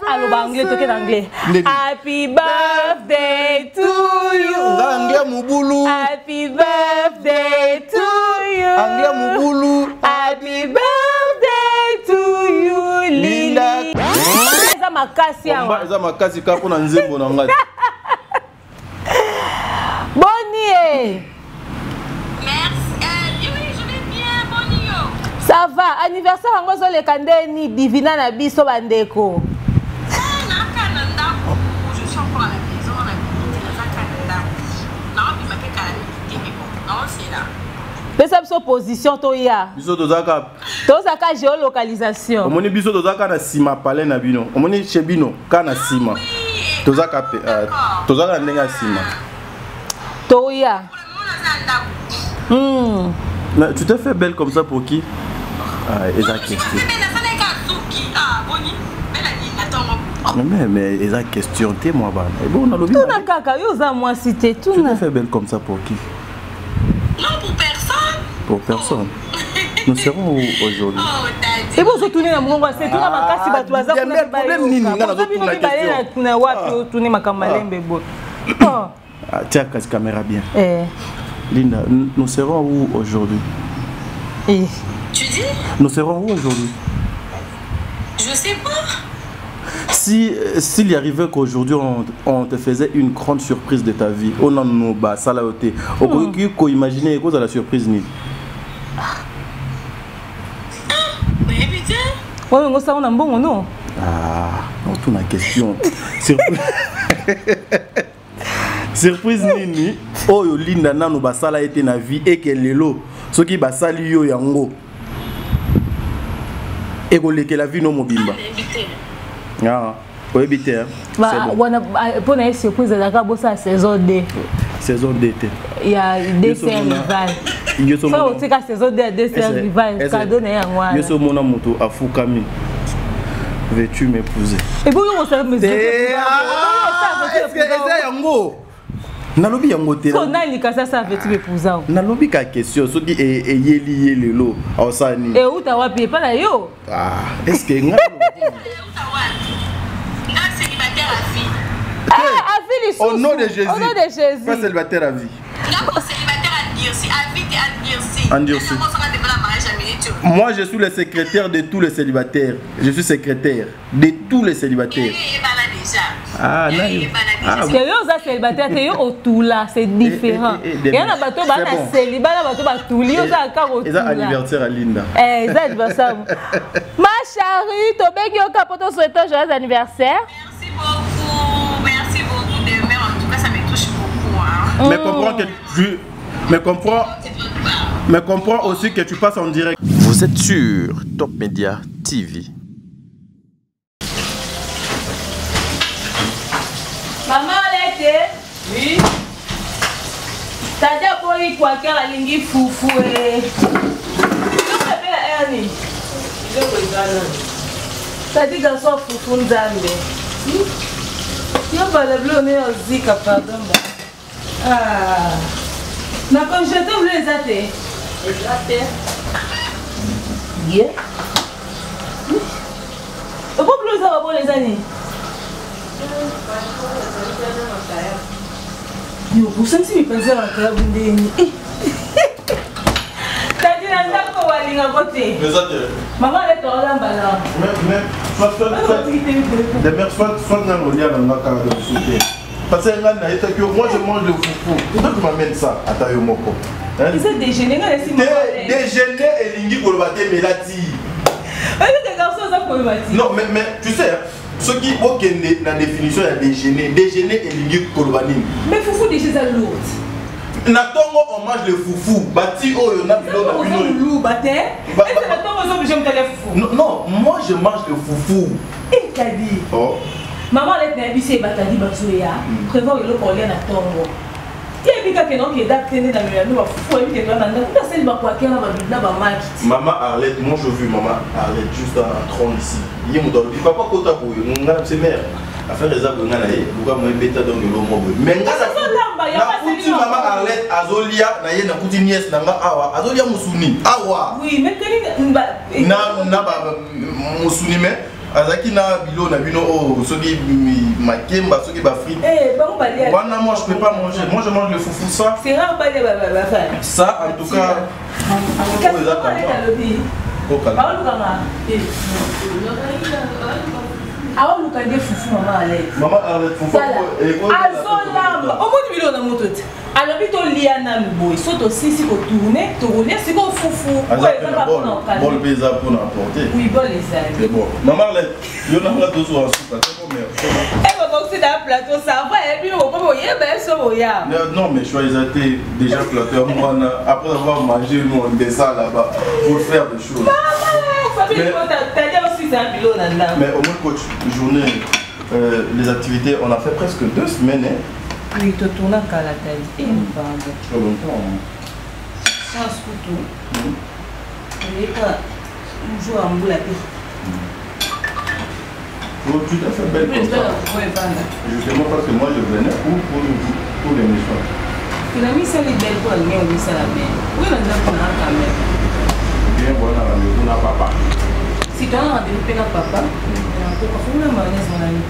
Aloba anglais, toke na anglais. Happy birthday to you. Nga anglais mobulu. Happy birthday to you. Anglais mobulu. Happy birthday to you, Linda. Eza makasi awa. Eza makasi kaka mpona nzembo na ngai. Boni ye. Merci. Oui, je vais bien. Boni yo. Ça va. Anniversaire yango ezoleka ndeni divina na biso bandeko. Pesa biso position toya. Biso tozaka tozaka géolocalisation. Omoni biso tozaka na sima palais na bino. Omoni chez bino ka na sima. Tozaka pe tozaka ndenge ya sima. Toya. Mais tu t'es fait belle comme ça pour qui? Ah, eza question. Mais eza question te moi bana. Et bon, nalobi. Tuna kaka yo oza mwasi te tuna. Tu t'es fait belle comme ça pour qui? Non, pour personne. Pour personne. Nous serons où aujourd'hui? Et vous tourner na mongo c'est tout na makasi bato baza kuna problème nini nga nazo tuna question. Na wapi o tourner makambo malembe bo. Ah, tiens, casse caméra bien. Eh. Linda, nous serons où aujourd'hui? Eh. Tu dis? Nous serons où aujourd'hui? Je sais pas. Si s'il y arrivait qu'aujourd'hui on te faisait une grande surprise de ta vie, on en nous ba sala oté. Okoki ko imaginer quoi la surprise ni? Ouais, mais ça on a bon non? Ah, on tourne la question. Surprise. Surprise nini oyo Linda nanu basala ete na vie et que lelo soki basali yo yango ekolekela vie no mobimba. Ah, oyebi te. Wana mpona ye surprise ezalaka bosala saison 2. Saison 2 te. Ya dessert rival. So otika saison 2 ya dessert rival cadeau na ye yango wana. Yo so mona moto afukami. Veux-tu m'épouser? Et vous, vous savez, mais est-ce que eza yango? Nalobi yango te. So nani kasa sa veux-tu m'épouser? Nalobi ka question soki eyeli ye lelo osani. Et où ta wapi pas na yo? Ah, est-ce que nga Ah, à vie Au nom de Jésus. Au nom de Jésus. Pas célibataire à vie. Endurci. Moi, je suis le secrétaire de tous les célibataires. Je suis secrétaire de tous les célibataires. Ah, non. Ah, que yo za célibataire te yo otula, c'est différent. Il y en a bato ba na célibat na bato ba tuli yo za ka otula. Eza anniversaire à Linda. Eh, eza anniversaire. Ma chérie, tobengi yo ka poto souhaiter joyeux anniversaire. Merci beaucoup. Merci beaucoup demain en tout cas ça me touche beaucoup hein. Mais comprends que tu mais comprends aussi que tu passes en direct. Vous êtes sur Top Media TV. Maman Alete. Oui. Tata boyi kwakela alingi fufu eh. Biloko ebela erni. Biloko eza nani? Tadi garçon fufu nzambe. Yo bala bilo ne ozika pardon ba. Ah. Na congélateur bilo eza te. Eza te. Yeah. Opo bilo eza babola eza nini? Yo, bosangisi mipanzi ya makayabu ndeni. Tadi na ndako balingako te. Mama aleta olamba na. Soit nga nolia na nga kaka de mosusu te. Parce que nga nayetaki yo, moi je mange le fufu. Toi tu m'amènes ça ata yo moko. Eza déjeuner nga nasi mama. Déjeuner elingi koloba te melati. Oyebi ke garçon aza koloba ti. Non mais tu sais soki okende na définition ya déjeuner, déjeuner elingi koloba nini? Mais fufu déjà eza lourde. Na tongo on mange le fufu, bati oyo na bilo na bino. Luba te. Est-ce que na tongo ozo obligé mutala fufu? Non, non, moi je mange le fufu. Eh Kadi. Oh. Maman alete na biso ebatadi bazoya, prévoir eloko olia na tongo. Yebi kaka non ke date nde na melano ba fufu yebi ke na ndako na seli ba kwakela ba bibla ba maki. Maman Arlette, moi je vu maman Arlette juste dans la trône ici. Ye moto alobi papa kota boye nga na mère affaire eza boye nga na ye luka moye beta donc elo mo boye mais nga nakuti mama Arlette azolia na ye nakuti nièce na nga awa azolia musuni awa oui mais na ba musuni mais Azalaki na bilo na bino oyo soki makemba soki ba frites. Eh, bango balia. Wana moi je peux pas manger. Moi je mange le foufou ça. C'est rare balia ba ba ba. Ça en tout cas. Kasi alobi. Baolukanga. Aoluka nde fufu mama Arlette. Mama Arlette fufu. Azolamba. Omoni bilo na moto te. Alobi tolia nanu boye so tosisi kotourne tokolia sikoyo fufu bol mpe eza mpona apporte. Oui, bol ezali. Bon, mama Arlette, yo nanga tozwa suka. Ebobokisi na plateau, ça va ebi okomi oyeba ye so boya. Non, mais choix eza te déjà plateau mwana. Après avoir mangé, nous on descend là-bas pour faire des choses. Mais au moins coach, journée, les activités, on a fait presque 2 semaines, hein. Oui, totourna kala tali. Eh, pardon. Très longtemps. Chance kutu. Oyeka jour ya mbula te. Oh, tu t'as fait belle comme ça. Justement parce que moi je venais pour l'émission. Na misali belle mpo alingi omisala belle. Oyo na ndako na quand même. Bien, voilà, rendez-vous na papa. Si toza rendez-vous mpe na papa, nakoka fungula mayonnaise monani.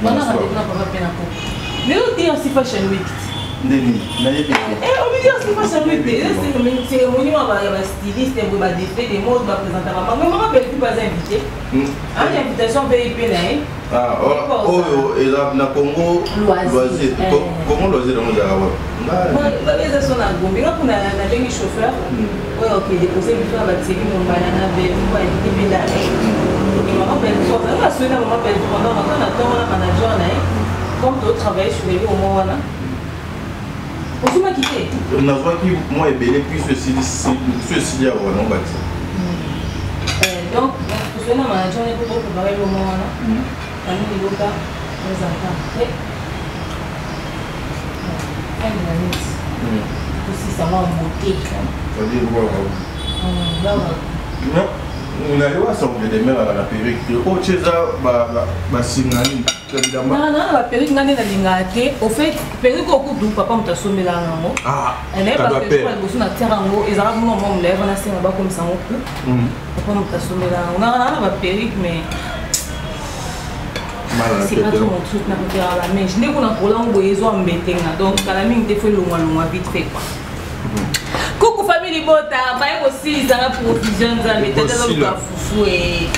Wana rendez-vous na papa mpe nakoka. Lelo DRC Fashion Week. Ndeni nayebi te. Obi DRC Fashion Week te eza cérémonie wa ya bastyliste boye, badéfilé de mode, baprésentaka bango. Mama Bellevue baza invité, ani invitation mpe ye mpe na ye. Oyo eza na Congo Loisir, Congo Loisir yango ezalaka wapi? Eza so na Gombe. Nga kuna nabengi chauffeur oyo okende dépose biso na batiri Mombaya na Bellevue, bainvité mpe na mama Bellevue. Azalaka asoli na mama Bellevue pendant ata na ntongo na manager na ye, comme totravaille sur eloko mo wana. Ozumaki te? Nazwaki mwa ebele, puis so esili awa nobakisa. Donc tosoli na manager na ye po topréparé eloko mo wana. Famille liboka ozalaka après fin de l'année, tosisa mwa beauté. Nayewa sango demeraka na perruque te oyo tie eza basinga nini? Naa na baperruque nga nde nalingaka te. Au fait, perruque oyo kutu papa moto asombelaka yango. Naye liboso natiaka yango, ezalaka mona mwa molai wana, senga bakomisa yango ku papa moto asombelaka yango. Nanga na baperruque, mais c'est pas trop mon truc. Nakokela bamèches nde kuna kolango boye ezwa mbetenga, donc kala mingi te, fo elongwalongwa vite fait quoi. Kuku famille libota baye kosilisanga provision. Nzambe tata, fufu e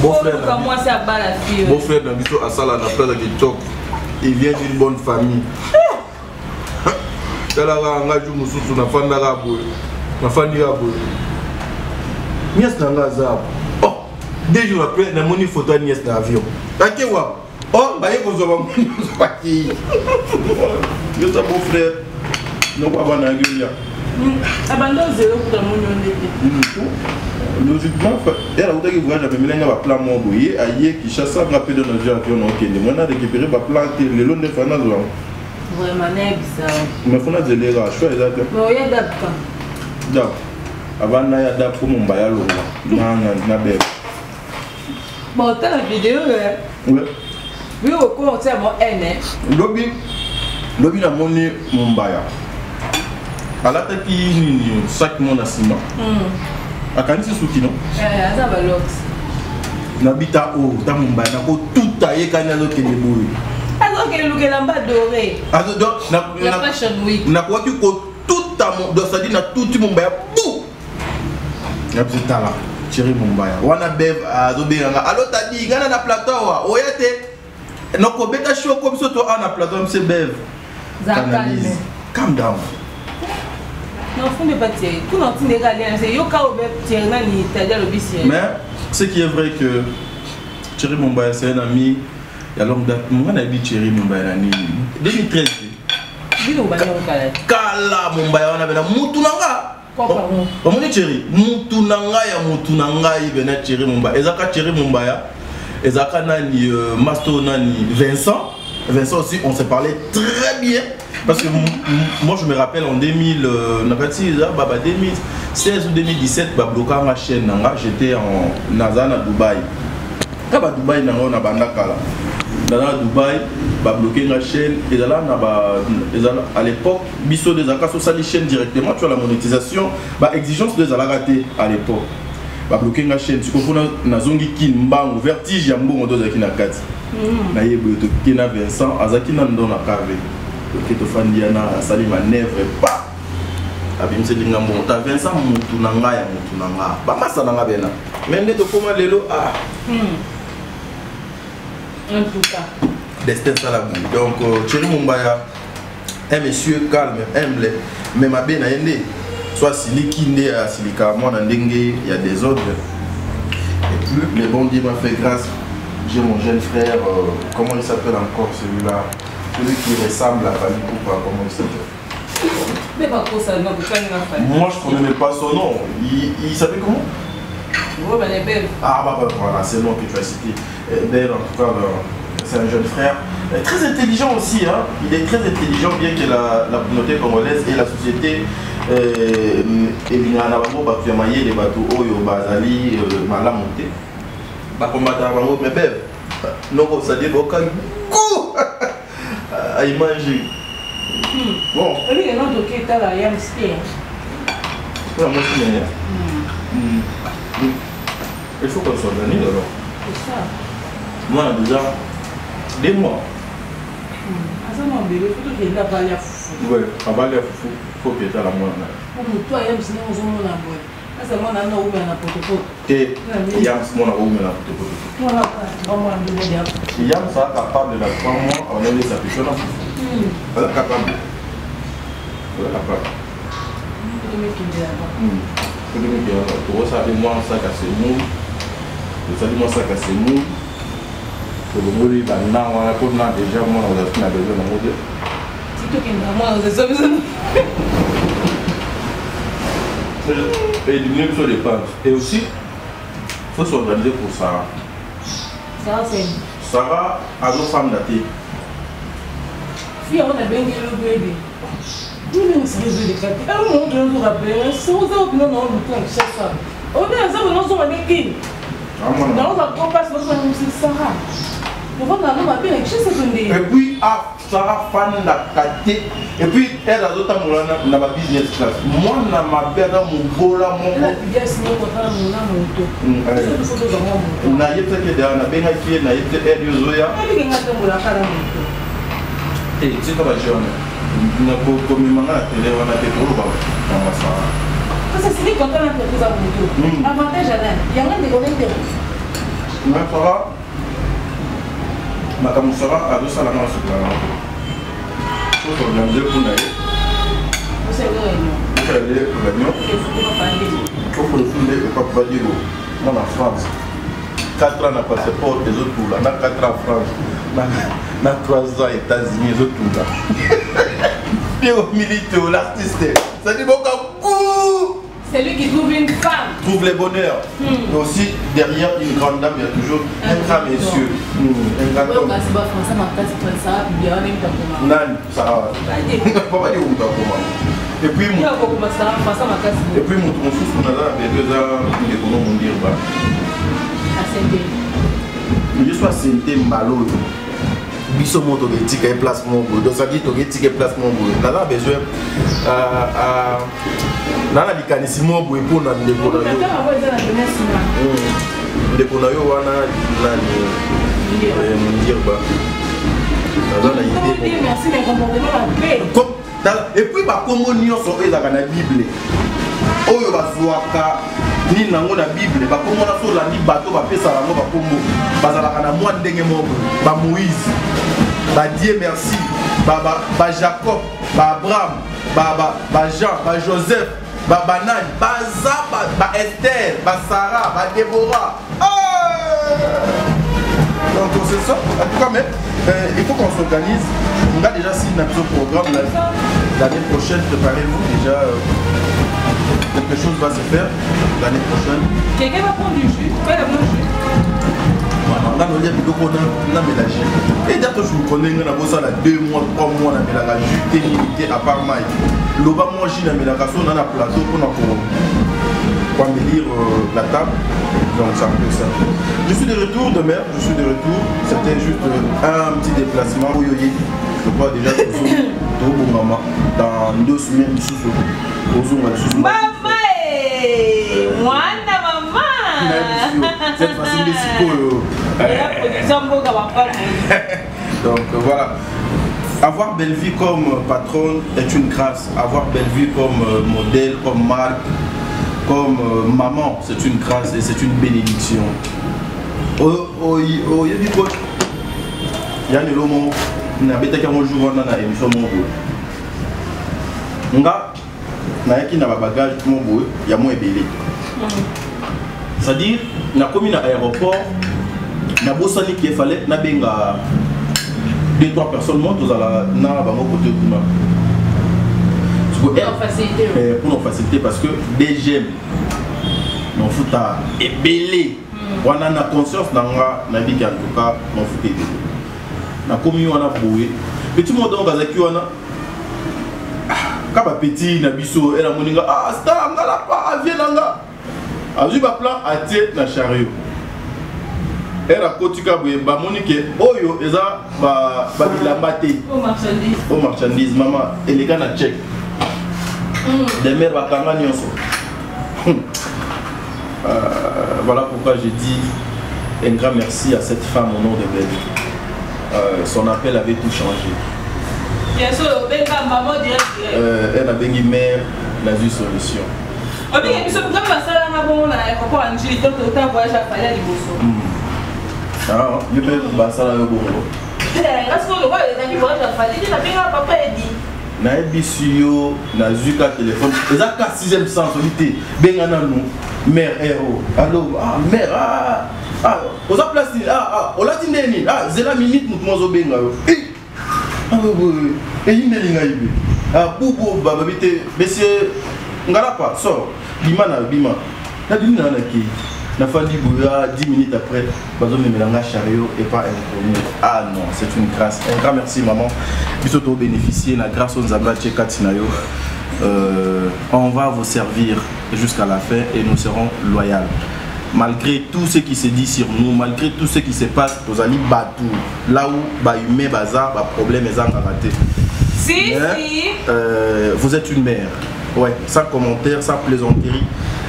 oluka mwasi abala fille. Beau frère na biso asala na place ya kitoko, il vient d'une bonne famille. Talaka nga, ju mosusu nafandaka boye, nafandi kaka boye, nièce na nga aza. Oh, 2 jours après namoni photo ya nièce na avion ake wapi. Oh, baye kozwa bango nyonso, bakei. Yo za beau frère noko abana yangi olia. Abanda ozela okuta moni yo nde te. Logiquement, elle autaki voyage, amemeli nga baplan moko boye. Aye Kinshasa, nga mpe do nazwi avion na okende, moi na récupéré baplan te. Lelo nde fa nazwa. Vraiment, nayebisa. Mais fo nazeleka, choix eza te. Mais oya date? Date avant naya, date fo Mombaya alongwa na bebe. Bon, tala video. Oui, okoma otia mo ene. Lobi lobi namoni Mombaya alataki nini, sac mo na nsima, akanisi suki no. Aza balox. Nabita oyo ta Mombaya nakotuta ye kani azokende boye. Azokende lukela mba doré ya Fashion Week. Nakoki kotuta, c'est-à-dire natuti Mombaya bu na biso. Tala Thierry Mombaya wana, Bev azobenganga: "Alo Tadi, ngai na plateau awa, oya te, nakobeta shoko biso to awa na plateau." Mse Bev, canalise, calm down. Nafunde pa Thierry kuna otindeka alliance yoka obe Thierry nani Tadi alobi Thierry. Mais ce qui est vrai que Thierry Mombaya, c'est un ami ya longue date. Nga nayebi Thierry Mombaya na nini, 2013. Bino obandi kala. Kala Mombaya wana bena mutu na nga. Omoni Thierry, mutu na ngai ya mutu na ngai bena Thierry Mombaya. Ezalaka Thierry Mombaya, ezalaka nani, master nani, Vincent. Vincent aussi, on s'est parlé très bien parce que moi je me rappelle en 2000, nakati eza baba 2016 ou 2017, babloka nga chaîne na nga. J'étais en naza na Dubaï, ka ba Dubaï nango na banda kala, naza na Dubaï, babloke nga chaîne. Ezala na ba ezala à l'époque biso nde ezalaka so osali chaîne directement, tu as la monétisation, ba exigence nde ezalaka te à l'époque. Babloke nga chaîne sikoyo mpona nazongi kin mbangu, vertige ya mbongo tozalaki na kati. Naye boye, toke na Vincent, azalaki nanu ndo na kave. Toke, tofandi yana, asali manœuvre pa abimiseli nga mbongo. Ta Vincent, mutu na nga ya mutu na nga, bamasa na nga bena me nde tokóma lelo, ah. En tout cas. Destin sala boye. Donc Thierry Mombaya, un monsieur calme, humble, mais mabe na ye nde so asiliki nde asilikaka mwana ndenge ya désordre. Et puis le bon Dieu m'a fait grâce, j'ai mon jeune frère, comment il s'appelle encore celui-là, celui qui ressemble à Fally Ipupa, comment il s'appelle? Mais bakosa na kokani na Fally. Moi, je connais même pas son nom. Il s'appelle comment? Ouais, ben, belle. Ah bah, voilà, c'est le nom que tu as cité. Belle, en tout cas, c'est un jeune frère. Très intelligent aussi, hein. Il est très intelligent, bien que la communauté congolaise et la société elingaka na bango bato ya mayele, bato oyo bazali malamu te, bakombataka bango. Mais bebe noko, c'est-à-dire bokangi ku aimage bon. Oyebi ke non, toke etala ya miste. Mpona mwasi na ye, il faut qu'on s'organise alors. C'est ça. Moi, on a déjà 2 mois. Aza mwa bébé, faut tokenda balia fufu. Ouais, abalia fufu, faut que etala mwana. Po motu ayebisi ndenge ozomona boye, asa mwana wana oumela na potopoto. Te, yams mwana oumela na potopoto. Mwana 3 mois ndenge ya Yams aza capable na 3 mois aonelesa piso na fufu. Aza capable, aza capable. Tokosala mpe mwa saka semoule, tosali mwa saka semoule, tolongoli bana wana mpo na déjà mwana ozalaki na besoin nango te. Tokenda mwana ozesa biso. Éliminer biso dépense. Et aussi, faut s'organiser pour Sarah. Sarah, c'est Sarah azofanda te. Fille yango nabengi elobi ebe nini sérieux elekati moto ozorapele soza opina na oluka na Kinshasa obe aza bona ozonga nde kini naoza kopasi ozonga Sara ovanda no mabe na Kinshasa to nde. Et puis, ah, Sarah fandaka te. Et puis elle azotambola na ba business class. Mwana mabe, aza mobola moko. Nayebisaki deya, nabengaki ye, nayebi te aire ozoya. Te, tika bajeune komemanga na tele wana te, koloba mama Sara. Parce que contrat na entreprise ya moto, avantage ya nani? Yango ndeko nde te. Mais Sara, makambo Sara azosalanga, nasepela nango. Faut s'organiser mpona ye. Osale réunion okofunde epapadigo mwana France, 4 ans na passeport ezotula, na 4 ans France, na 3 ans États-Unis ezotula. Pierre Milito, l'artiste, ça dit beaucoup. C'est lui qui trouve une femme. Trouve les bonheurs. Mais aussi, derrière une grande dame, il y a toujours un grand monsieur. Un grand homme. Nani, ça va. Papa dit où comment. Et puis, moto mosusu naza na bedo eza ndeko no Mondirba. Ye so asente mbala oyo biso mo toketika ye place moko boye, tozalaki toketika ye place moko boye. Naza na besoin, naa na likanisi moko boye mpona ndeko na yo, ndeko na yo wana nani, Mondirba. Naza na idée. Et puis bakombo nyonso oyo ezalaka na Bible, oyo bazwaka nini nango na Bible, bakombo na so olandi bato bapesaka yango bakombo, bazalaka na mwa ndenge moko boye. Bamoïse, badie merci, bajacob, baabraham, bajean, bajoseph, banani baza, baester, basara, badebora. Donc c'est ça en tout cas. Mais il faut qu'on s'organise. On a déjà signé notre programme l'année prochaine. Préparez-vous déjà, quelque chose va se faire l'année prochaine. Quelqu'un va prendre du jus? Pas le bon jus. Nga nolia biloko namela jus e date, je me connais, nga nabosala 2 mois, 3 mois namelaka jus te, nini te, à part mai. Loba mwa jus namelaka so na na plateau mpona koembellir la table. Donc c'est un peu ça. Je suis de retour de mer, je suis de retour. C'était juste un petit déplacement. Oyoye, je crois déjà tobongama dans 2 semaines lisusu tozonga lisusu. Mama, mwana mama. Cette fois-ci nde sikoyo. Donc voilà. Avoir Bellevue comme patronne est une grâce. Avoir Bellevue comme modèle, comme marque, comme maman, c'est une grâce et c'est une bénédiction. Oyebi ko ya lelo mo nabetaki yango jour wana na émission moko boye, nga nayaki na babagage mo boye ya mo ebele, c'est-à-dire nakomi na aéroport, nabosani qu'il fallait nabenga deux trois personnes mo tozala na bango kote kuna pour faciliter, parce que DGM nofuta ebele wana na conscience na nga, nayebiki en tout cas nofuta ebele. Nakomi wana boye, petit mo donc azalaki wana ka bapeti na biso, ela moninga, ah star nga la pa avie na nga, azwi baplan atie na chariot, ere akoti ka boye, bamoni ke oyo eza babilamba te, o marchandise. Mama eleka na check demer, bakanga nyonso. Voilà pourquoi j'ai dit un grand merci à cette femme au nom de Bellevue. Son appel avait tout changé. Bien sûr, maman direct. Elle a mère, nazwi solution. Obike biso nzambe basalanga bongo na aéroport ya Njili to tota voyage afali ya liboso. Yo mpe basala yo bongo? Nga sikoyo lokola ezalaki voyage afali te, nabenga papa Edi. Nayebisi yo, nazwi ka telefone, eza ka sixième sens, obi te benga nanu mère ero. Allo, ah mère, ah ah, oza place nini? Ah ah, olati nde nini? Ah, zela minute, motu mo azobenga yo eyindeli ngai be. Ah bubu bababi te, monsieur Ngalapa sort, bima na bima, nabimi na nakei, nafandi boye, 10 minutes après bazomemela nga chariot et pas inconnu. Ah non, c'est une grâce, un grand merci maman. Biso tobénéficier na grâce oyo Nzambe atie kati na yo. On va vous servir jusqu'à la fin et nous serons loyaux malgré tout ce qui se dit sur nous, malgré tout ce qui se passe. Tozali batu, là où bahumain baza, baproblème ezangaka te. Si. Mais, si. Vous êtes une mère. Ouais, sans commentaire, sans plaisanterie.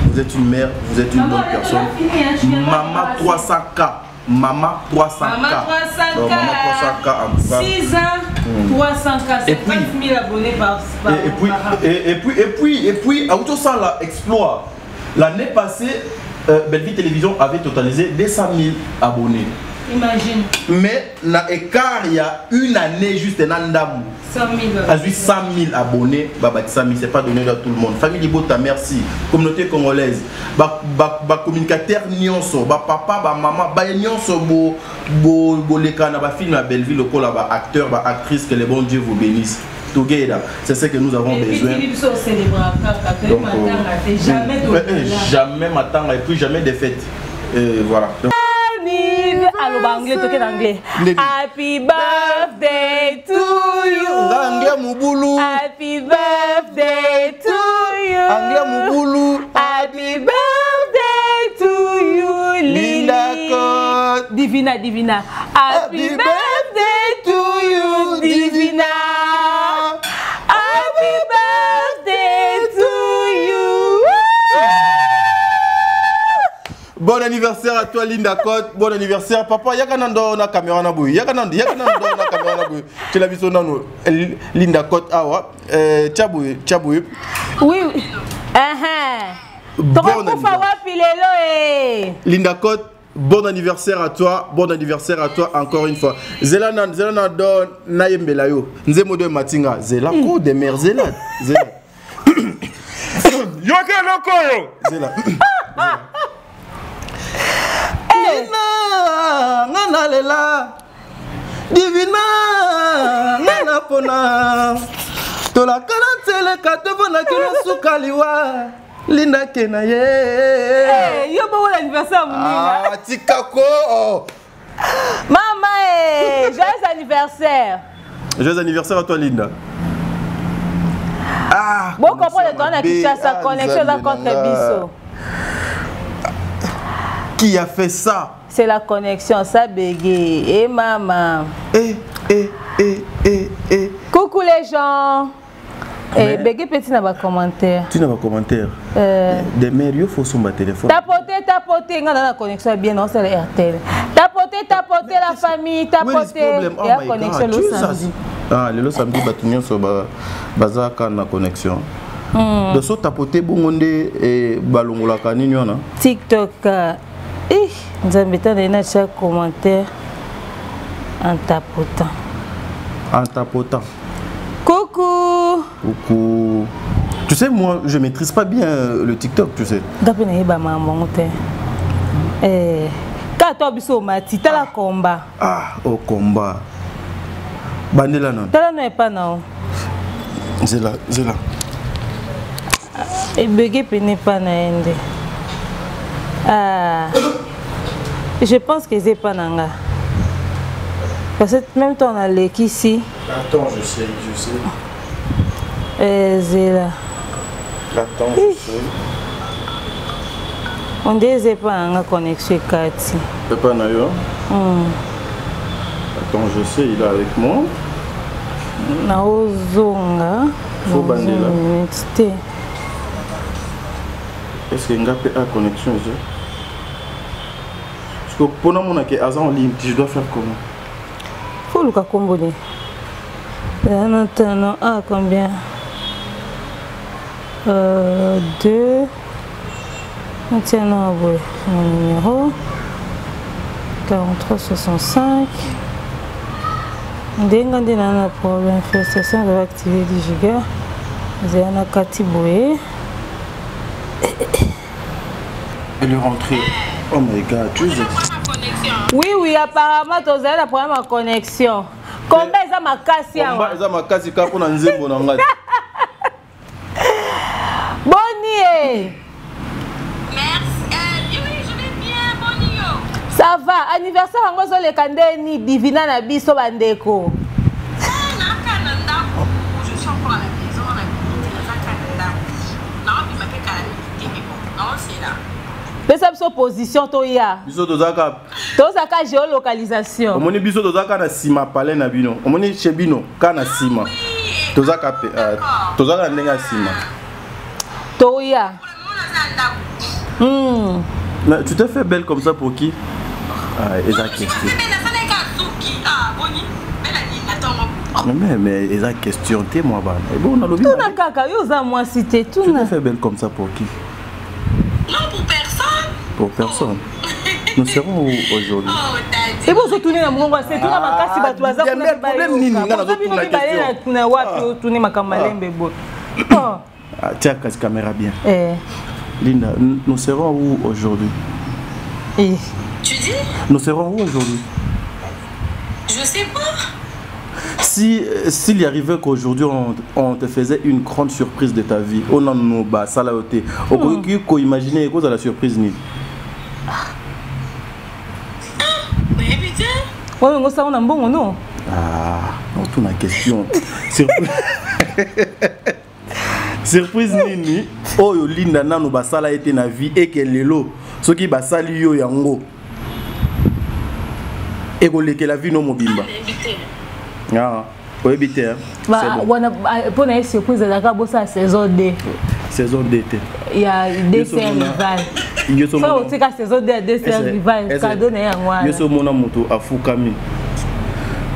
Vous êtes une mère, vous êtes une Maman, bonne on a personne. fini, hein, je viens de Maman passer. 300K. Maman 300K. Maman 300K. Donc, maman 300K en tout cas. 6 ans, 300K, Et puis- 50 000 abonnés par Et puis, par an. et puis, à ça, là, exploit. L'année passée, Bellevue Télévision avait totalisé 200 000 abonnés. Imagine. Mais, na écart, il y a une année juste, un ndambu. 100 000. Azwi 100 000 abonnés, baba 100 000, c'est pas donné à tout le monde. Famille Libota, merci. Communauté congolaise, ba, ba, ba communicateur nyonso, ba papa, ba maman, ba nyonso bo bo bo leka na ba film à Bellevue lokola ba acteur, ba actrice, que le bon Dieu vous bénisse. Together, c'est ce que nous avons Et puis, besoin. Philippe, ça, on célèbre kaka, Donc, matanga, c'est jamais de jamais matanga et puis jamais défaite. Et voilà. Donc, Aloba anglais, toke na anglais. Ndeni. Happy birthday to you. Nga anglais mobulu. Happy birthday to you. Anglais mobulu. Happy birthday to you, Lily. Linda Cote. Divina, Divina. Happy Happy birthday to you, Divina. Happy birthday to you. Bon anniversaire à toi Linda Cote, bon anniversaire papa. Yaka nando na caméra na boye. Yaka nando, yaka nando na caméra na boye. Tu l'as vu son nano Linda Cote awa. Tchaboye, Tchaboye. Oui. Uh-huh. Bon Tokokufa anniversaire. wapi lelo eh? Linda Cote, bon anniversaire à toi, bon anniversaire à toi encore une fois. Zela nan, zela nan do na yembela yo. Nzemo de matinga, zela ko de mer zela. Zela. Yoke eloko oyo. Zela. Divina, nga nalela. Divina, nga napona. Tolakana nteleka tobonaki na suka liwa. Linda ke na ye. Eh, yo bongo l'anniversaire moninga. Ah, tikako. Oh. Maman, eh, joyeux anniversaire. Joyeux anniversaire à toi Linda. Ah, Bon comprendre toi na Kinshasa, Ah, connexion eza Nzambe contre na nga. biso. Qui a fait ça? C'est la connexion, ça bégaye. Eh maman. Eh, eh, eh, eh, eh. Coucou les gens. Eh, Mais- bégaye petit na ba commentaire. Tu n'as pas commentaire. Des mères, il faut son téléphone. Tapoter, tapote nga na connexion ya bien naosala Airtel. Tapote, tapote la famille, tapote. Oh ya my connexion God, le Jesus. samedi. Ah, lelo samedi bato nyonso baza kaka na connexion. Donc so tapote bongo nde balongolaka nini wana. TikTok. Eh, Nzambe tana ina chaque commentaire en tapotant. En tapotant. Coucou. Coucou. Tu sais, moi, je maîtrise pas bien le TikTok, tu sais. Nga mpe nayeba makambo yango te. Eh, kaka to biso omati tala komba. Ah, au combat. Bandela non. Tala no epa na o. Zela, zela. Ebege pene epa na ye nde. Ah, je pense que eza epa na nga. Parce que même temps nalekisi. Attends, je sais, je sais. Eh, zela. Attends, je sais. Onde eza epa na nga connexion ekati. Epa na yo. Attends, je sais, il est avec moi. Naozonga. Faut bandela. Minute te. Est-ce que nga pe a connexion eza? Parce que mpona monake aza en ligne, je dois faire comment? Faut luka kombo ne. Tano ah combien? 2. Tiens, non, boye. Mon numéro 43 65. Ndenga nde na na problème. Félicitations, vous avez activé 10 gigas. Vous avez na kati boye. Elle est rentrée. Oh my God, Jesus. Oui, apparemment tozali na problème ya connexion. Komba eza makasi awa. Komba eza makasi kaka mpona nzembo na ngai. Boni e. Merci. Oui, je vais bien, boni yo. Ça va, anniversaire yango ezoleka ndeni divina na biso bandeko. Ah, naka na ndako. Je suis encore à la maison, na nazaka na ndako. Naobima mpe kala mingi te, mais bon, naosela. Pesa biso position toya. Biso tozaka Tozaka géolocalisation. Omoni biso tozaka na nsima palais na bino. Omoni chez bino ka na nsima. Tozaka pe tozaka na ndenge ya nsima. Toya. Pour le moment, naza na ndako. Mais tu t'es fait belle comme ça pour qui? Ah, eza Je question. me fais nasalaka suki. Ah, boni. Bela nini na ntongo. Mais eza question te moi bana. Et bon nalobi. Tuna kaka yo oza mwasi te Tu t'es tuna. fait belle comme ça pour qui? Non, pour personne. Pour personne. Nous serons où aujourd'hui? Oh, daddy. Ebo ozotuni na mongongo ase tuna makasi bato baza Ah, kuna mais problème nini nga mibale nazotuna question. na wapi otuni makambo malembe boye. Oh. Ah, tiens, casse caméra bien. Eh. Linda, nous serons où aujourd'hui? Eh. Tu dis? Nous serons où aujourd'hui? Je sais pas. Si s'il y arrivait qu'aujourd'hui on te faisait une grande surprise de ta vie, on en a ba sala ote. Okoki ko imaginer quoi la surprise ni? Nayebi te. Oyo ngo sango na mbongo no? Ah, on tourne la question. Surprise. Surprise nini? Oyo Linda nanu basala ete na vie et que lelo soki basali yo yango ekolekela vie no mobimba. Nayebi te. Ah, oyebi te, hein? Ba C'est bon. wana mpo na ye surprise ezalaka bosala saison 2 Saison 2 te. ya Yo so DC mona- rival. Yo so So mona- otika saison 2 ya DC rival cadeau na ye yango Yo wana. so mona moto afukami.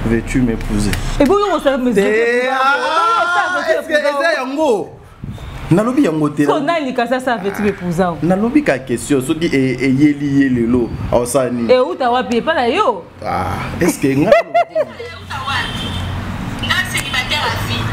Veux-tu m'épouser? Eboyo kosala Est-ce que eza yango? Nalobi yango te. So nani kasi asala veux-tu m'épouser? Nalobi ka question soki eyeli ye lelo aosala nini? Euta wapi epa na yo? Ah, est-ce que nga Euta wapi? Nga célibataire à vie.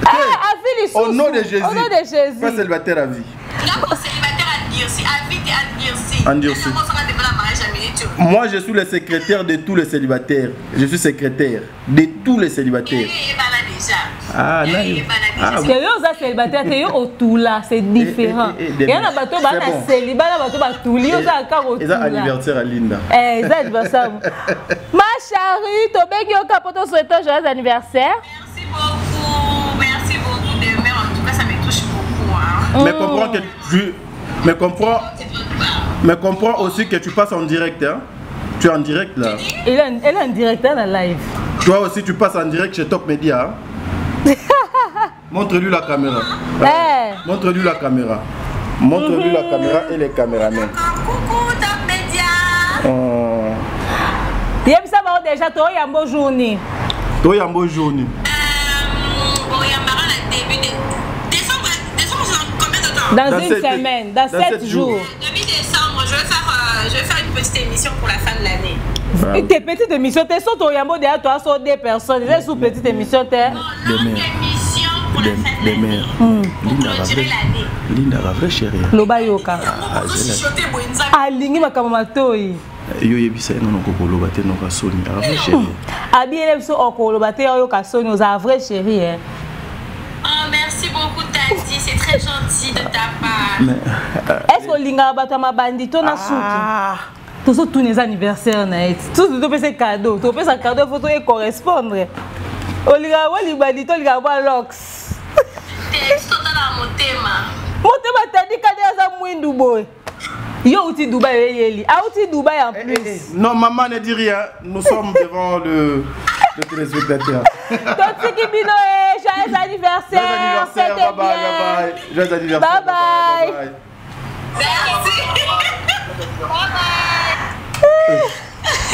Ah, avi lisusu. Au nom de Jésus. Au nom de Jésus. Pas célibataire à vie. Nga ko célibataire endurci. À vie te endurci. Endurci. Nga mosaka devant la mariage à minute. Moi, je suis le secrétaire de tous les célibataires. Je suis secrétaire de tous les célibataires. Eyebana déjà. Ah, Ye nani? eyebana déjà. Ah, Ke yo oza célibataire te, yo otula, c'est différent. Eh, eh, eh, Ya na bato c'est baa na bon. célibat na bato batuli, yo oza kaka Eza otula. anniversaire à Linda. Eh, eza anniversaire. Ma chérie, tobengi yo kaka po tosouhaite joyeux anniversaire. Merci beaucoup. Merci beaucoup, Demeure. En tout cas, ça me touche beaucoup. Hein. Mais comprends, C'est votre part. mais comprends aussi que tu passes en direct, hein. Tu es en direct là. Elle est en direct hein, na live. Toi aussi, tu passes en direct chez Top Media. Hein. Montre-lui la caméra. Eh. Montre-lui la caméra. Montre-lui la caméra et les caméramens. Coucou. déjà toyambo journée. Toyambo journée. Boyambaka na début de décembre. Décembre, c'est dans combien de temps? Dans une semaine, dans 7 jours. Début décembre, je vais faire une petite émission pour la fin de l'année. Tes petites émissions, t'es sur toyambo déjà, toi, sur deux personnes, eza sous petite émission te. Non, longue émission pour la fin de l'année. Pour clôturer l'année. Linda, la vraie chérie. Loba yoka. Ozochuchoter boye, Nzambe. Alingi makambo matoi. Yo yebisa ye nono kokoloba te, noka soni, la vraie chérie. Abiyele biso okoloba te, oyoka soni, oza vraie chérie, hein. Oh, merci beaucoup, Tati. C'est très gentil de ta part. Mais Est ce que olingaka bato ya mabandi to na suki? Tozotuna, eza anniversaire na ye, tutu topesa cadeau, topesa cadeau, faut toecorrespondre. Olingaka bwa libandi to olingaka bwa locks? Te, totala motema. Motema. Tadi kade aza mwindu boye, yo uti Dubai, oyeyeli auti Dubai en plus. Non, maman, ne dis rien, nous sommes devant le téléspectateur. Totiki bino e, joyeux anniversaire. Joyeux anniversaire. C'était Bye bye. bien. Bye bye, joyeux anniversaire. Bye bye. Bye. Merci. Bye bye.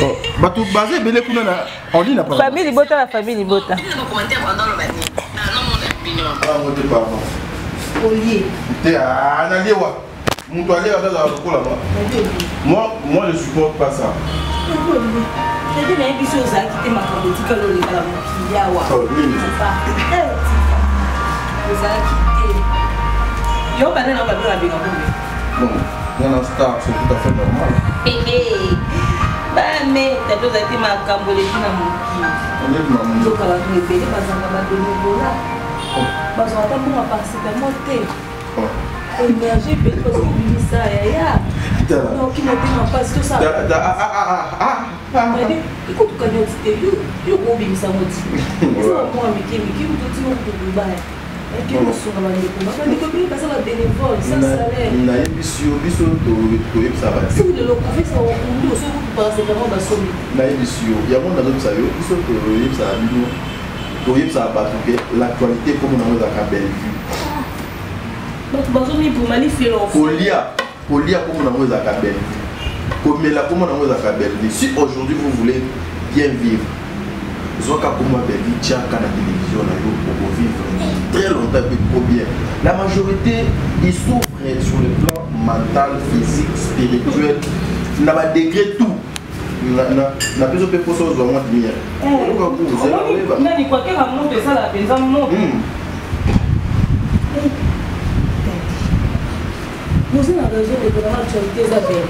Bon, bato baza ebele kuna na en ligne apparemment. Famille libota, la famille libota. Bino na commentaire pendant le bani. Non, mon opinion. Ah, ngo te, pardon. Olie. Te, ah, nalie wa moto aliaka azala lokola moi. Moi, je supporte pas ça. Tete, nayebi so ozalaki te, makambo etikali olekala mokili awa. Oh, nini? Ozalaki te, yo banda na babe babenga kombe. Bon, nga na star, c'est tout à fait normal. Bame tata, ozali te, makambo eleki na mokili. Oleki na moto. Nzoka bato ebele bazanga babénévolat, bazwaka ata mbongo paracétamol te. Oh. Énergie ebele bazokobimisa yaya. Tala. Noki motema mpasi tosala. Ah, ah, ah, ah, ah. Ekutukani oti te, yo kobimisa ngo ti eza bamwa mike mike, moto oti mokutu Dubai eke kosunga bandeko, bandeko ebele baza babénévole sans salaire. Nayebisi yo, biso toyebisa bato. Soki lelo kofisa okundu, soki kutu paracétamol basombi. Nayebisi yo yango, nazobisa yo, biso toyebisaka bino, toyebisaka bato ke l'actualité komo nango ezalaka Bellevue. Bato bazomiboma lifelo. Kolia, kolia komo nango ezalaka Bellevue, komela komo nango ezalaka Bellevue. Si aujourd'hui vous voulez bien vivre, zwaka komo ya Bellevue, tiaka na télévision na yo, okovivre très longtemps et trop bien. La majorité, ils souffrent sur le plan mental, physique, spirituel, na badegré tout. Na biso mpe mposa ozwa mwa lumière. Nani kwakeka moto esala mpenza moto. Oza na raison, ndeko nanga, actualité eza bele.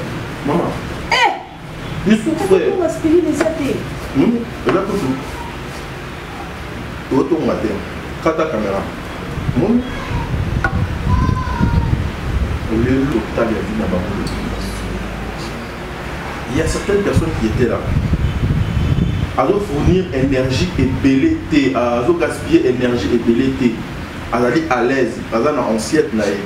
Mama, ils souffrent. Aspirine eza te. Eza kutu totonga te, kata caméra moni olie l'hôpital ya vie na bango. Il y a certaines personnes qui étaient là, azofournir énergie ebele te, azogaspiller énergie ebele te, azali à l'aise, aza na assiette na ye,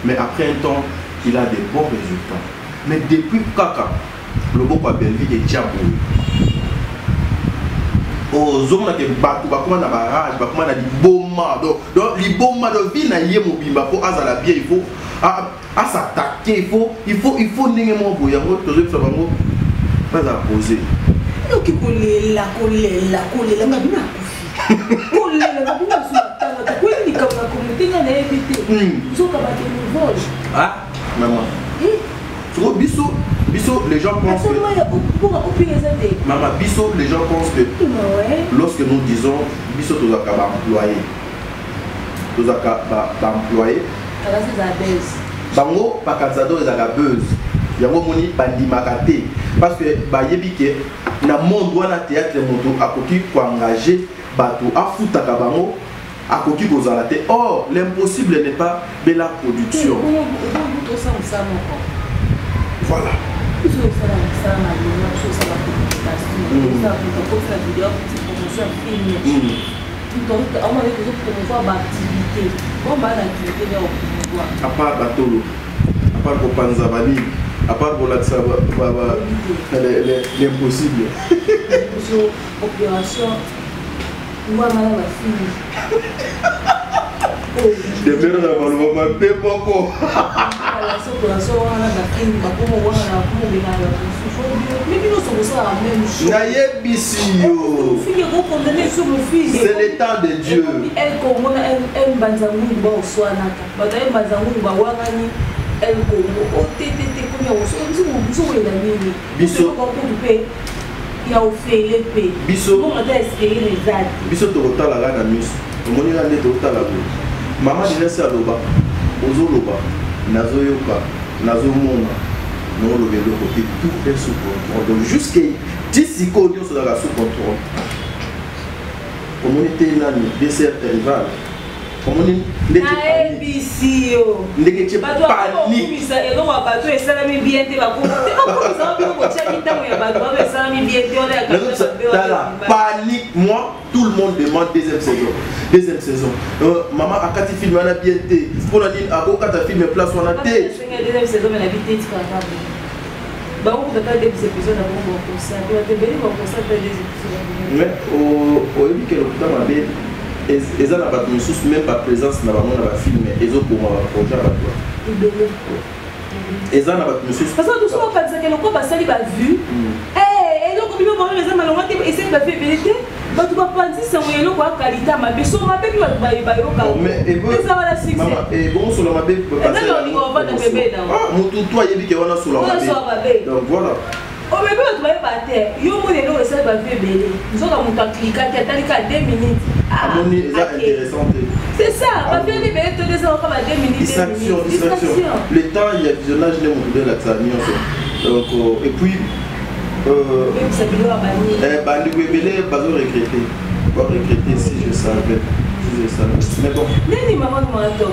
mais après un temps il a des bons résultats. Mais depuis kaka loboko ya Bellevue etia boye, ozomona ke bato bakóma na barage, bakóma na liboma. Donc liboma do vie na ye mobimba, mpo azala bien, il faut as'attaquer, il faut ndenge moko boye. Yango tozoyebisa bango bazala posé. Noki kolela, kolela, kolela, nga bino akufi, kolela nga bino azumatanga te, koyeli likambo na communauté, nga nayebi te. Nzoka babénévole. Ah maman, siko biso les gens pensent que Mboka opinga eza te. Mama, biso, les gens pensent que lorsque nous disons biso tozalaka baemployé, tozalaka baemployé. Kasi eza base. Bango bakanisa do ezalaka buzz. Yango omoni bandimaka te, parce que bayebi ke na monde wana théâtre, moto akoki koengage bato, afutaka bango, akoki kozala te. Or l'impossible n'est pas Bella Production. Tosala mosala moko. Voilà. Biso osala mosala malonga, biso osala communication, osala kokotisa video, promotion ya film, omoni tozopromouvoir baactivité, bon baa na activité nde opromouvoir. À part batolo, à part kopanza banini, à part kolakisa l'impossible. Biso opération wana na bafilme. Demere na baloba mabe moko. Nayebisi yo, c'est le temps de Dieu. Mbanza ngungu baoswanaka bato aye mbanza ngungu bawangani El Congo o te te te komi ya biso koyela nini Biso- kutu mpe ya ofele mpe Biso- bongo ata espere eza te. Biso tokotalaka na miso, omoni nga nde tokotala boye. Mama Dinasi aloba, ozoloba, nazoyoka, nazomona, naoloba eloko te. Tout est sous contrôle. Donc jusque ti sikoyo nyonso ezalaka sous contrôle. Omoni te nani dcr rival, omoni ndeti Nayebisi yo. Ndenge tie Bato panique. Bakokumisa eloko ya bato esalami bien te, bakokumisa bino kotiaki ntango ya bato bato esalami bien te wana ya Tala panique. Moi, tout le monde demande deuxième saison, deuxième saison. Maman akati film wana bien te, mpona nini akokata film place wana te? Deuxième saison, mais na bi te, tikaka bakokutaka deux épisodes na bango, bakosa te, bato ebele bakosa te deux épisodes. Mais oyebi ke lokuta mabe eza na bato mosusu, même baprésence na bango na bafilm ezoboma baprojet ya bato. Ebele. Eza na bato mosusu. Parce que toso bakanisaka eloko basali bavue, eloko bino bango eza malonga te, esali bavue ebele te, bato bapanzisango eloko ya qualité ya mabe, so mabe mpe bato bayoka eza wana succès. Bongo sola mabe. Eza olinga ovanda pembeni nango. Motu to ayebi ke wana sola Wana sola mabe. Donc voilà. Omepe bato bayeba te, yo moni eloko esali bavue ebele, nzoka moto aklikaki, atalika 2 minutes. Amoni eza intéressant te. C'est ça, bavue ebele to eza kaka ba 2 minutes. Distraction, distraction. Le temps ya visionnage nde motu elakisa nyonso. Donc et puis Oyebisa biloko ya banini. Bandeko ebele bazo regretter, baregretter. Si je savais, si je savais, mais bon. Nini mama mama to?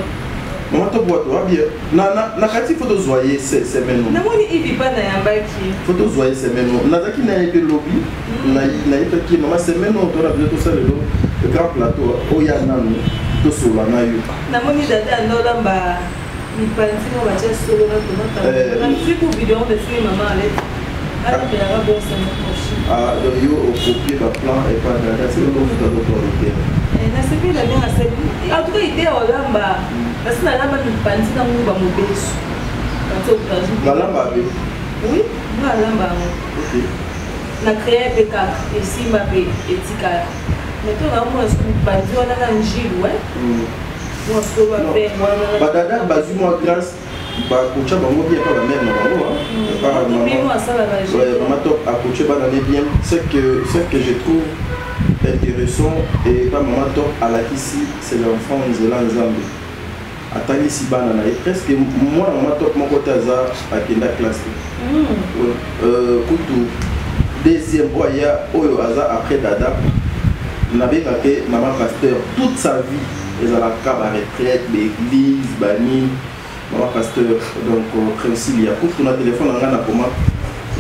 Mama to bwato abie na kati, faut tozwa ye semaine oyo. Namoni ivi pa na yambaki. Faut tozwa ye semaine oyo. Nazalaki na ye mpe lobi, nayebaki mama semaine oyo tona biso tosala lelo grand plateau oyo ya nanu tosola na yo. Namoni dada andolamba mipanzi mo batia solo na tomate siku video ndesini mama aleti alapelaka bon semaine prochaine. Ah, donc yo okopie baplan epa dada, c'est ofuta autorité. Nasepeli na ndenge asali. En tout cas, idée ya olamba, nasi nalamba mipanzi na nguba mobesu. Nalamba be? Oui, nga alamba yango. Na créa mpe kaka esimba mpe etikala, mais to naomona soki mipanzi wana na njilu mwa solo affaire wana. Badada bazwi mwa grâce, bakotya bango bien pa bamare na bango. Mama Top akotye bana ne bien. Ce que je trouve intéressant, et pa mama Top alakisi ses enfants nzela Nzambe, atangisi bana na ye. Presque mwana mama Top moko te aza akenda classe te. Kutu deuxième oyo aya, oyo aza après dada, nabengaka mama pasteur. Toute sa vie ezalaka baretraite, baéglise, banini, mama pasteur. Donc Princilia, kutu na telefone na ngai nakoma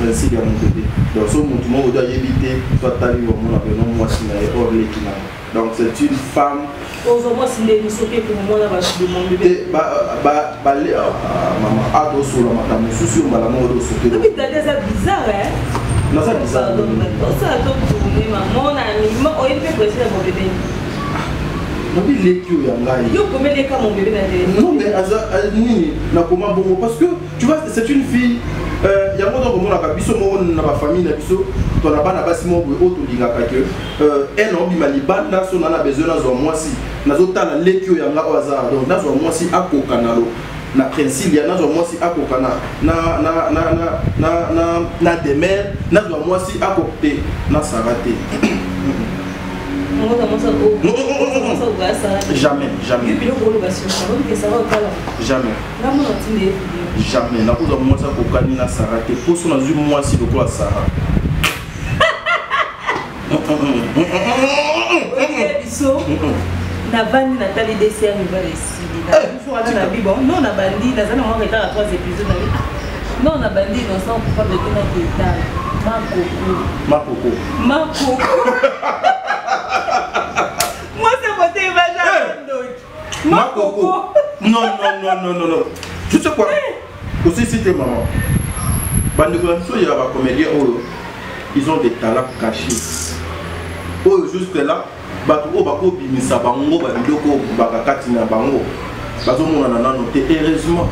Princilia moto te. Donc so motu moko to ayebi te, to atali omona peno mwasi na ye or leki nango. Donc c'est une femme. Ozwa mwasi ndeni soki ekomomona bato demande? Te, bale mama adosola makambo mosusu oyo mbala moko dosokelo. Dada eza bizarre. Naza bizarre? Osala to tourne mamona oyebi mpe président mon bébé. Nabi leki oyo ya ngai. Yo komeleka mon bébé na téléphone. Non, mais aza nini, nakoma bongo parce que tu vois, c'est une fille yango. Donc omonaka biso moko na bafamille na biso, to na bana basi moko boye oyo tolingaka ke ene obima libanda. So na na besoin nazwa mwasi, nazotala leki oyo yanga oyo aza. Donc nazwa mwasi akoka na lo na Princilia, nazwa mwasi akoka na Demer, nazwa mwasi akoka te na Sara te. Jamais, jamais, jamais, jamais nakozwa mwasi akokani na Sara te. Mposo nazwi mwasi lokola Sara. Biso navandi, natali DCR nouvelle esili wana na bi. Bon, non, nabandi, naza na mwa retard ya 3 épisodes na bi. Non, nabandi Innocent coupable te na ketala Makoko. Makoko. Makoko, mwasi akote evaja ndoki. Makoko, non, non, non, non, non, non, tu sais quoi aussi, si te maman, bandeko na biso ya bacomédien oyo, ils ont des talents cachés oyo jusque là bato oyo bakobimisa bango babiloko bakakati na bango bazomonana nano te, heureusement.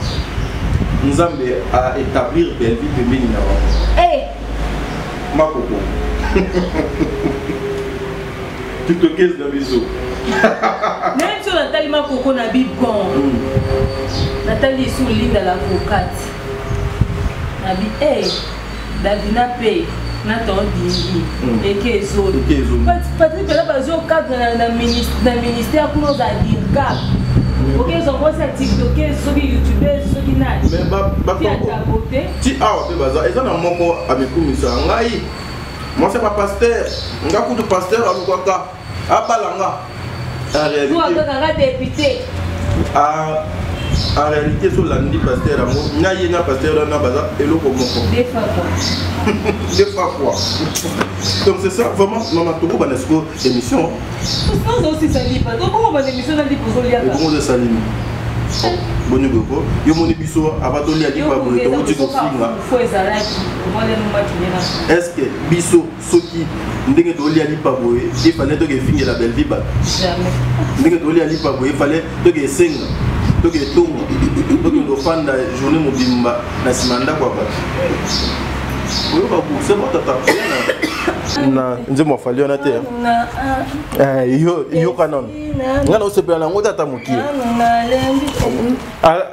Nzambe a établir Bellevue pembeni na bango. Eh! Makoko. Tiktokese na biso. Nayebi so natali makoko na bibon. Natali esu Linda l'avocate. Na bi eh Davina pe na ton dingi eke ezoli. Patrick pela bazo cadre na ministère kuna oza dircab. Okezwa mwasi ya tiktokeuse soki youtubeuse soki nani. Mais ba ba ti awa pe baza eza na moko amikumisa ngai. Moi c'est pas pasteur. Nga kutu pasteur alukaka abala nga. En réalité. Toi député. Ah en réalité so landi pasteur yango na ye na pasteur wana baza eloko moko. Deux fois quoi. Deux fois quoi. Donc c'est ça vraiment maman toko bana siko émission. Tozo aussi salipa. Donc comment bana émission na lipo zolia. Bongo de salimi. Boni boko yo moni biso abatoli ya lipa boye towuti kofinga. Est-ce que biso soki ndenge tolia lipa boye efale toke efingela Bellevue bato? Ndenge tolia lipa boye efale toke esenga toke etonga toke kofanda journée mobimba na nsima ndako ya bato. Oyoka c'est bon tata na nzembo afali wana te yoka nano nga na osepela nango tata mokie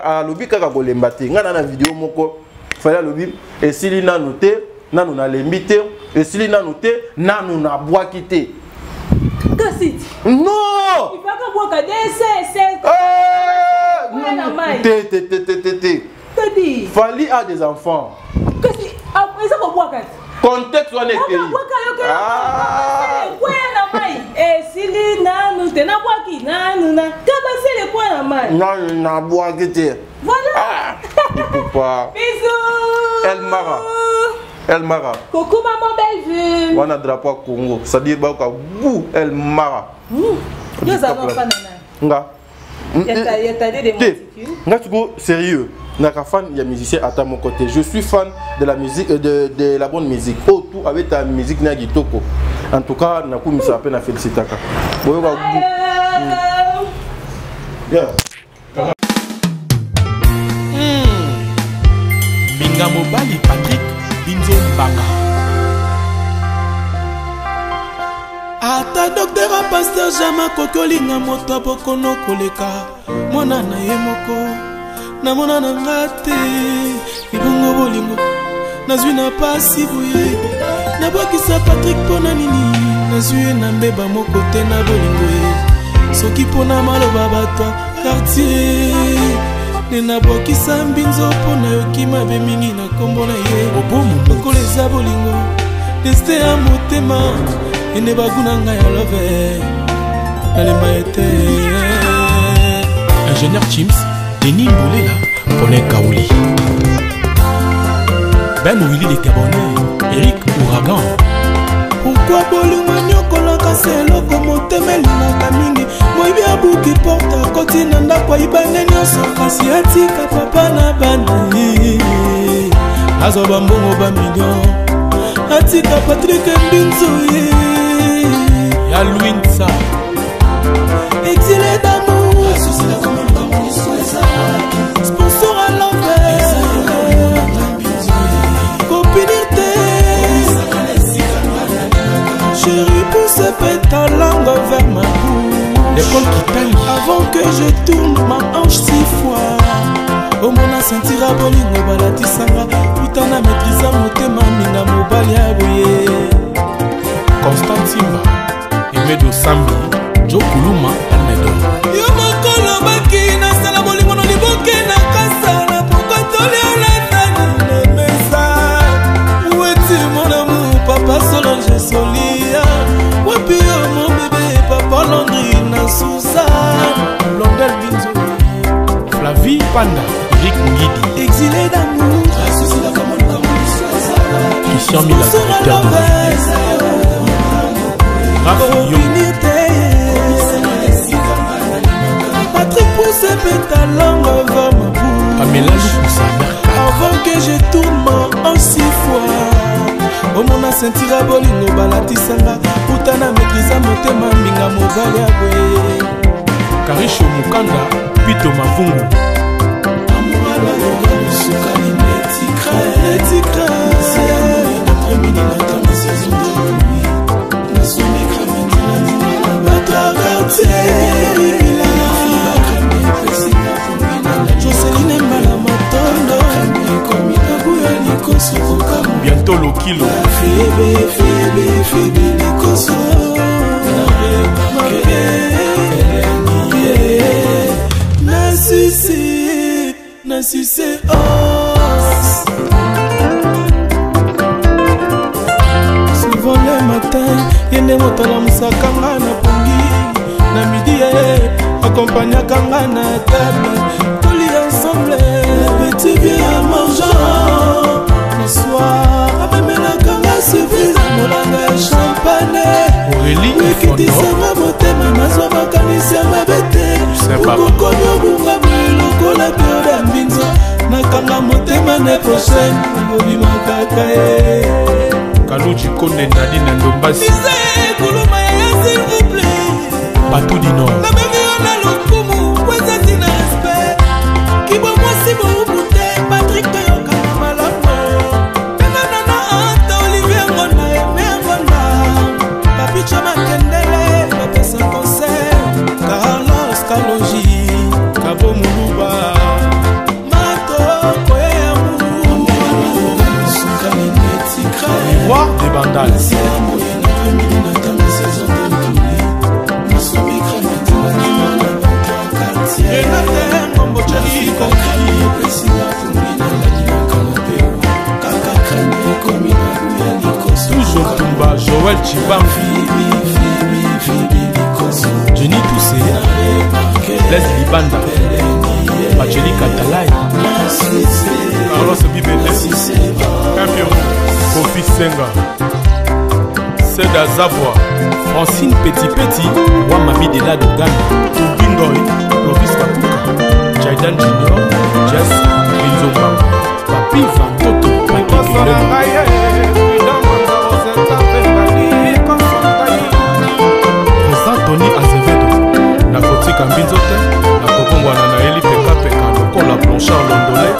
alobi kaka kolemba te nga na na video moko fali alobi esili nanu te nanu nalembi te esili nanu te nanu nabwaki te kasi non ifaka bwaka te te te te te te Fali a des enfants. Kasi eza kobwaka te contexte wana ekei kwea na mai esili nanu te nabwaki nanu na kabasele kwea na mai nanu nabwaki te. Voilà. Ipupa. Bisous. El Mara. El Mara. Coucou maman Bellevue. Wana drapeau ya Congo, c'est-à-dire bayoka bu El Mara. Yo oza na fan na nga. Ya tade de monticule. Nga siko sérieux. Naka fan ya musicien ata mon côté. Je suis fan de la musique de la bonne musique. Oh tout avec ta musique na kitoko. En tout cas nakumisa pe na félicitaka. Boyoka bu. Yeah. Minga mobali Patrick Binzo Mbanga. Ata docteur a pasteur jamais kokolinga moto bokono koleka mwana na ye moko na mona na nga te ebongo bolingo nazwi na pasi boye nabwakisa Patrick mpona nini nazwi ye na mbeba moko te na bolingo ye soki mpona maloba bato quartier ne nabwakisa mbinzo mpona yoki mabe mingi na kombo na ye lokola eza bolingo destin ya motema ene baguna ngai ya love nalemba ete. Ingénieur Chims, Denis Mbolela, Paulin Kaouli, Ben Willy de Gabonais, Eric Ouragan. Pourquoi bolingo nyokolaka se eloko motema elingaka mingi moyibi abuki porte akoti na ndako ayibande nyonso kasi atika papa na bana azwa bambongo ba million atika Patrick Mbinzo ya Louinsa exilé d'amour sponsor à l'envers copinir te chérie pousse ta langue vers ma bouche avant que je tourne ma hanche 6 fois omona sentira bolingo balatisanga utana maîtrise motema minga mobali ya boye. Constant Simba Emedo Sambi Jo Kuluma Almedo yo mokolo baki nasala bolingo no liboke na kasala poko toliala nani na mesa weti mon amour papa Solange Solia wapi yo mon bébé papa Landry na Suzanne Londel Binzo Flavie Panda Eric Ngidi exilé d'amour Christian Mila directeur de Raph Yo Patrick pousse ta langue vers ma bouche Pamela Lukusa avant que je tourne ma hanche 6 fois omona sentira bolingo balatisanga utana maîtrise motema minga mobali ya boye Karisho Mukanda Pito Mavungu. Bientôt Lokilo. Na suce os. Souvent le matin, ye nde moto alamusaka nga na pongi. Na midi ye akompagnaka nga na table, tolia ensemble petit bien mangeant. Le soir amemelaka nga surprise, molanga ya champagne. Aurélie Ekitisanga motema, nazwa makanisi ya mabe te. Okokomi obunga boye lokola periode ya mbinzo. Nakanga motema ne prochaine obima kaka ye. Kaluji Konde Nadine Ndombasi. Kuluma ya s'il vous plaît. Batou du Nord. Nabengi yo na lokumu po eza ntina respect. Kibo mwasi bowubu te, Patrick toyokana malamu. Benga nana Anta Olivier Ngonda, Aimé Ngonda. Papicho Makendele, bapesa conseil. Carlos Kaloji, Kabo Muluba. Mato Koyamu. Roi des Bandales. Toujours Tumba, Joël Chibangu, Jenny Toussé, Blaise Libanda, Pacheli Katalai, Carlos Bibele, Campion, Kofi Senga, Seda Zavoa, Francine Petit Petit, Wamabi de la Dogan, Tubingoy, Clovis Kakuka, Jaidan Junior, Jess Binzomba, Papi Vantoto, Papi. Président Tony Azevedo, nakotika mbinzo te, nakobongwana na yeli pekapeka lokola Blanchard Londolais,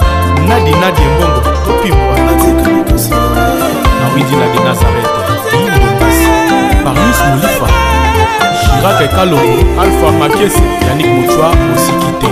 Nadi Nadi Embongo topibwa na Widila de Nazareth, Ndombasi, Parnis Molifa, Chirac Kalongo, Alpha Makese, Yannick Mochua, Osiki te.